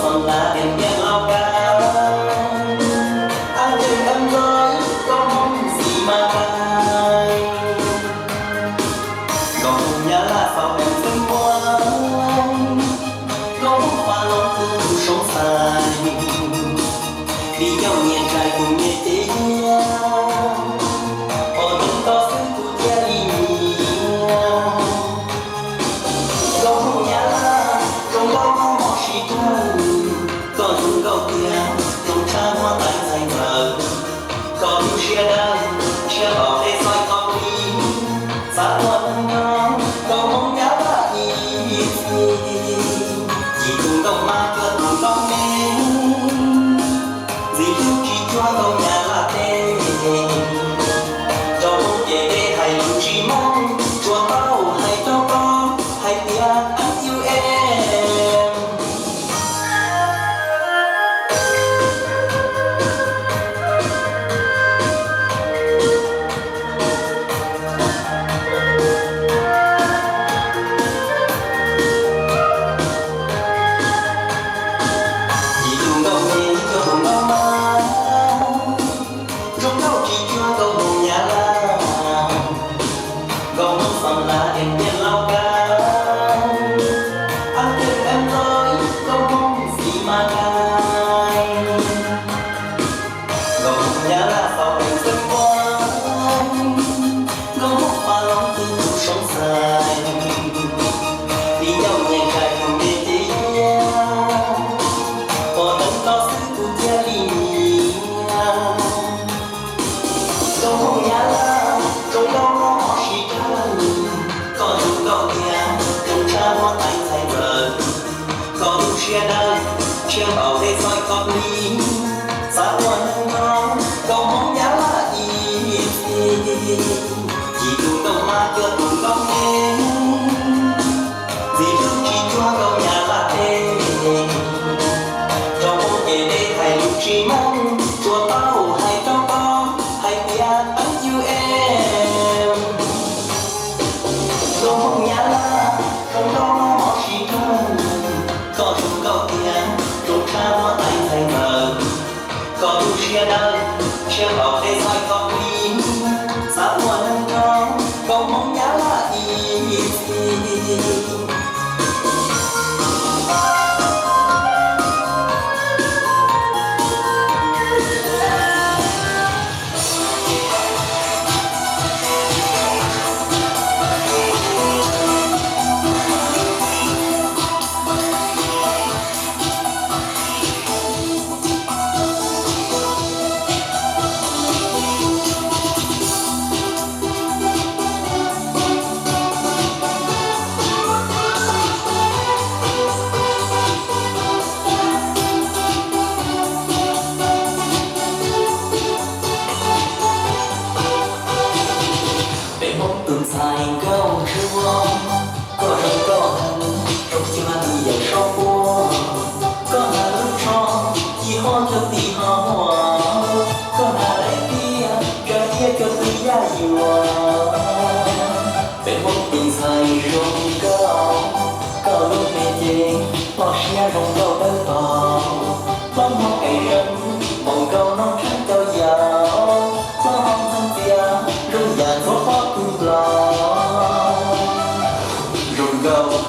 Son la tias tias Lauj Kav, ab ntsej ab ntxawg, koj Hmoob xis mas kais. Nkauj Hmoob Nyab Laj xaus peem xwb muab, nkauj Hmoob Faj Loos kuj tus soob xais. Viv ncaus nyias ntsais tus nyias cev iab, pom neeg toj xwb kuv thiaj li nyiam. Nkauj Hmoob Nyab Laj zoo nkauj mob mob sib dawg, koj zoo nkauj tiag zoo tshaj muab tais ntxhais ntxawm. Koj lub siab dawb siab laus qe xoim koj plig, xav ua neeg nyob nkauj Hmoob Nyab Laj ib txhis. Yim tus nkauj mab cuag tus nkauj me, ntxim hlub tsis cuag nkauj Nyab Laj teb. Rau Hmoob ces deb hais lus tsis meej, tsuas tau hais rau koj hais tias N U M. Yim tus nkauj me cuag tus nkauj mab, zoo nkauj tsis cuag nkauj Hmoob Nyab Laj. Nkauj Hmoob Faj Loos tias tias Lauj Kav, ab ntsej ab ntxawg, nkauj Hmoob xis mas kais. Nkauj Hmoob Nyab Laj xaus peem xwb muab, nkauj Hmoob Faj Loos kuj tus soob xais. Viv ncaus nyias ntsais tus nyias cev iab, pom neeg toj xwb kuv thiaj li nyiam. Nkauj Hmoob Nyab Laj zoo nkauj mob mob sib dawg, koj zoo nkauj tiag zoo tshaj muab tais ntxhais ntxawm. Koj lub siab dawb siab laus qe xoim koj plig, xav ua neeg nyob nkauj Hmoob Nyab Laj ib txhis. Yim tus nkauj mab cuag tus nkauj me, ntxim hlub tsis cuag nkauj Nyab Laj teb. Rau Hmoob ces deb hais lus tsis meej, tsuas tau hais rau koj hais tias N U M. Nkauj Hmoob Nyab Laj zoo nkauj mob mob sib dawg, koj zoo nkauj tiag zoo tshaj muab tais ntxhais ntxawm. Koj lub siab dawb siab laus qe xoim koj plig, xav ua neeg nyob nkauj Hmoob Nyab Laj ib txhis. Peb Hmoob tus ntxhais nkauj ntsuab, koj zoo nkauj heev, zoo cuag tus yawm saub puab. Koj hnav lub tsho ci ho cuag tus ho huam, koj hnav daim tiab tsa iab cuag tus yaj yuam. Peb Hmoob tus ntxhais zoo nkauj, koj lub me cev pom siab zoo nkauj